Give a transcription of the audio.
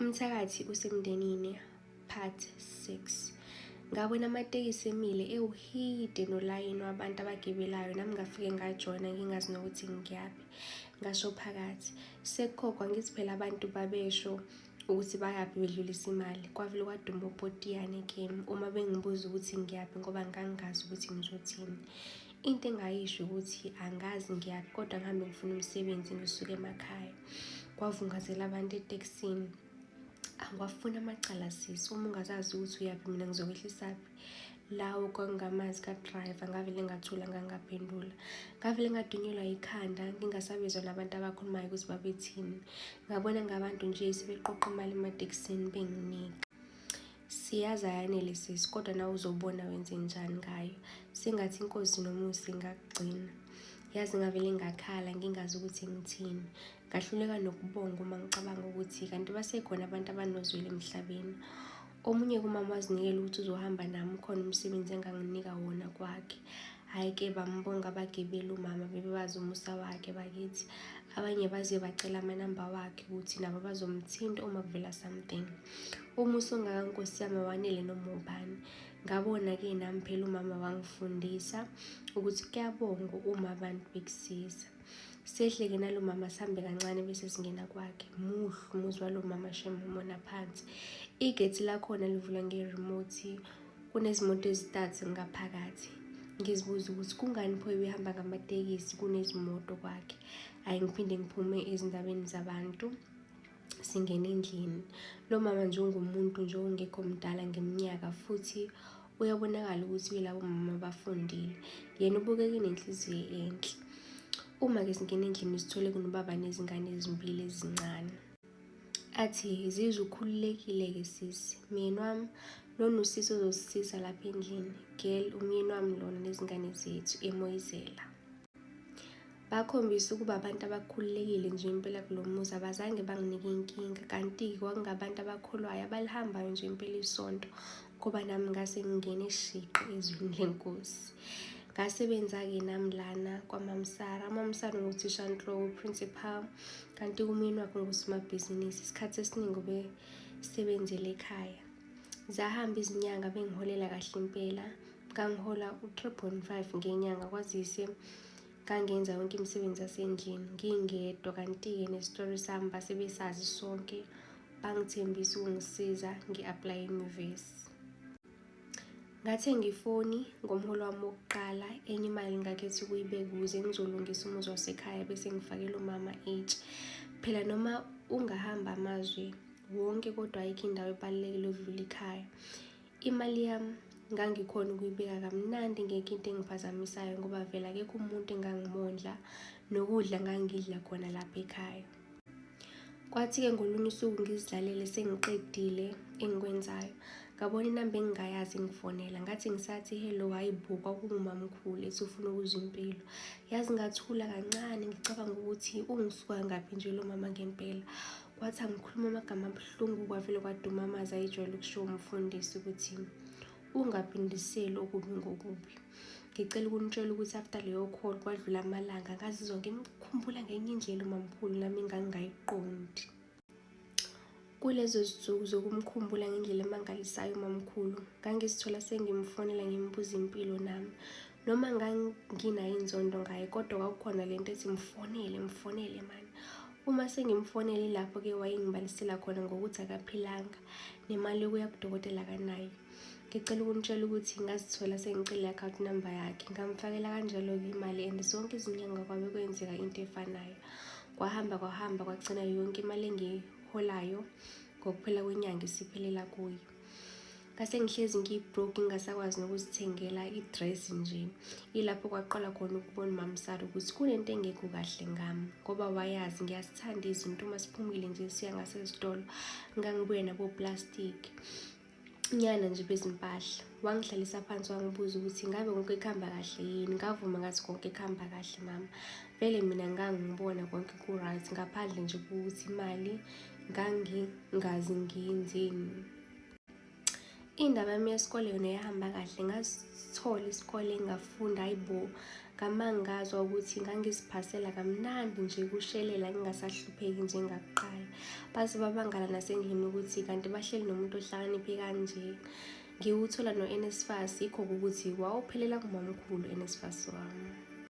Umthakathi usemndenini part 6. Ngabona amatekisi emile ewuhide nolayini wabantu abagibelayo, nami ngafike ngajoyina ngingazi nokuthi ngiyaphi. Ngasho phakathi sekukhokhwa, ngithi phela abantu babesho ukuthi bayaphi bedlulisa imali. Kwavele kwaduma upotiyane kimi uma bengibuza ukuthi ngiyaphi ngoba ngangingazi ukuthi ngizothini. Into engayisho ukuthi angazi ngiyaphi kodwa ngihambe ngifuna umsebenzi ngisuke emakhaya. Kwavungazela abantu etekisini. Angiwafuni amacala sisi, uma ungazazi ukuthi uyaphi mina ngizokwehlisaphi. Lawo kwakungamazi ka-driver, ngavele ngathula ngangaphendula. Ngavele ngadunyelwa yikhanda ngingasabizwa nabantu abakhulumayo ukuthi babethini. Ngabona ngabantu nje sebeqoqa imali ematekisini benginika. Siyazi ayanele sisi, kodwa nawe uzobona wenze njani ngayo. Sengathi inkosi nomusa ingakugcina. Yazi ngavele ngakhala ngingazi ukuthi ngithini. Ngahluleka nokubonga uma ngicabanga ukuthi kanti basekhona abantu abanozwelo emhlabeni. Omunye kumama wazinikela ukuthi uzohamba nami ukhona umsebenzi enganginika wona kwakhe. Hhayi-ke bambonga abagibeli umama bebebazi umusa wakhe bakithi. Abanye baze bacela amanamba wakhe ukuthi nabo bazomthinta uma kuvela something. Umusa ongaka nkosi yami awanele noma ubani. Ngabona-ke nami phela umama wangifundisa ukuthi kuyabongwa uma abantu bekusiza. Sehle-ke nalo mama sihambe kancane bese singena kwakhe. Muhle umuzi walo mama shem umona phansi. Igethi lakhona livulwa nge-remote, kunezimoto ezintathu ngaphakathi. Ngizibuza ukuthi kungani pho ebehamba ngamatekisi kunezimoto kwakhe. Hhayi ngiphinde ngiphume ezindabeni zabantu. Singene endlini. Lo mama nje ungumuntu nje ongekho mdala ngeminyaka futhi uyabonakala ukuthi uyilabo mama abafundile. Yena ubukeka enenhliziyo enhle. Uma-ke singena endlini sithole kunobaba nezingane ezimbili ezincane. Athi zizwe ukhululekile-ke sisi. Myeni wami lona usisi ozosisiza lapha endlini. Girl, umyeni wami lona nezingane zethu, emoyizela. Bakhombisa ukuba abantu abakhululekile nje impela kulo muzi, abazange banginike inkinga. Kanti-ke kwakungabantu abakholwayo abalihambayo nje impela isonto, ngoba nami ngase ngingene shiqi ezwini lenkosi. Ngasebenza-ke nami lana kwaMamsara. UMamsara unguthishanhloko, uprincipal, kanti umyeni wakhe ungusomabhizinisi. Isikhathi esiningi ubesebenzela ekhaya. Zahamba izinyanga bengiholela kahle impela. Ngangihola u-3.5 ngenyanga kwazise ngangenza yonke imisebenzi yasendlini ngingedwa, kanti-ke nesitori sami base besazi sonke, bangithembisa ukungisiza ngi-aplaye enyuvesi. Ngathenga ifoni ngomholo wami wokuqala, enye imali ngakhetha ukuyibeka ukuze ngizolungisa umuzi wasekhaya bese ngifakela umama itshe. Phela noma ungahamba amazwe wonke kodwa ayikho indawo ebalulekile ukudlula ikhaya. Imali yami ngangikhona ukuyibeka kamnandi ingekho into engiphazamisayo ngoba vele akekho umuntu engangimondla nokudla ngangidla khona lapha ekhaya. Kwathi-ke ngolunye usuku ngizidlalele sengiqedile engikwenzayo, ngabona inamba engingayazi ingifonela. Ngathi ngisathi hello, hhayi bo, kwakungumamkhulu ethi ufuna ukuzwa impilo. Yazi ngathula kancane ngicabanga ukuthi ungisuka ngaphi nje lo mama ngempela. Kwathi angikhuluma amagama abuhlungu kwavele kwaduma amazwi ayejwayele ukushiwo umfundisi ukuthi ungaphindiseli okubi ngokubi. Ngicela ukunitshela ukuthi after leyo call kwadlula amalanga ngazizwa ngimkhumbula ngenye indlela umamkhulu nami ngangingayiqondi. Kulezo zinsuku zokumkhumbula ngendlela emangalisayo umamkhulu, ngangizithola sengimfonela ngimbuza impilo nami. Noma nganginayo inzondo ngaye kodwa kwakukhona lento ethi mfonele, mfonele mani. Uma sengimfonela ilapho-ke wayengibalisela khona ngokuthi akaphilanga nemali yokuya kudokotela akanayo. Ngicela ukunitshela ukuthi ngazithola sengicela i-account number yakhe, ngamfakela kanjalo-ke imali and zonke izinyanga kwabe kwenzeka into efanayo. Kwahamba kwahamba kwagcina yonke imali engiyiholayo ngokuphela kwenyanga isiphelela kuye. Ngase ngihlezi ngiyi-broke ngingasakwazi nokuzithengela i-dress nje. Ilapho kwaqala khona ukubona uMamsara ukuthi kunento engekho kahle ngami ngoba wayazi ngiyazithanda izinto uma siphumile nje siya ngasezitolo ngangibuye nabo-plastic nyana nje bezimpahla. Wangihlalisa phansi wangibuza ukuthi ngabe konke kuhamba kahle yini. Ngavuma ngathi konke kuhamba kahle mama. Vele mina ngangibona konke ku-right ngaphandle nje kokuthi imali ngangingazi ngiyenzeni. Indaba yami yesikole yona yahamba kahle, ngasithola isikole ngafunda, hhayi bo, ngamangazwa ukuthi ngangiziphasela kamnandi nje kushelela ngingasahlupheki njengakuqala. Baze babangala nasendlini ukuthi kanti bahleli nomuntu ohlakaniphe kanje. Ngiwuthola no-NSFAS, yikho-ke ukuthi wawuphelela kumamkhulu NSFAS wami.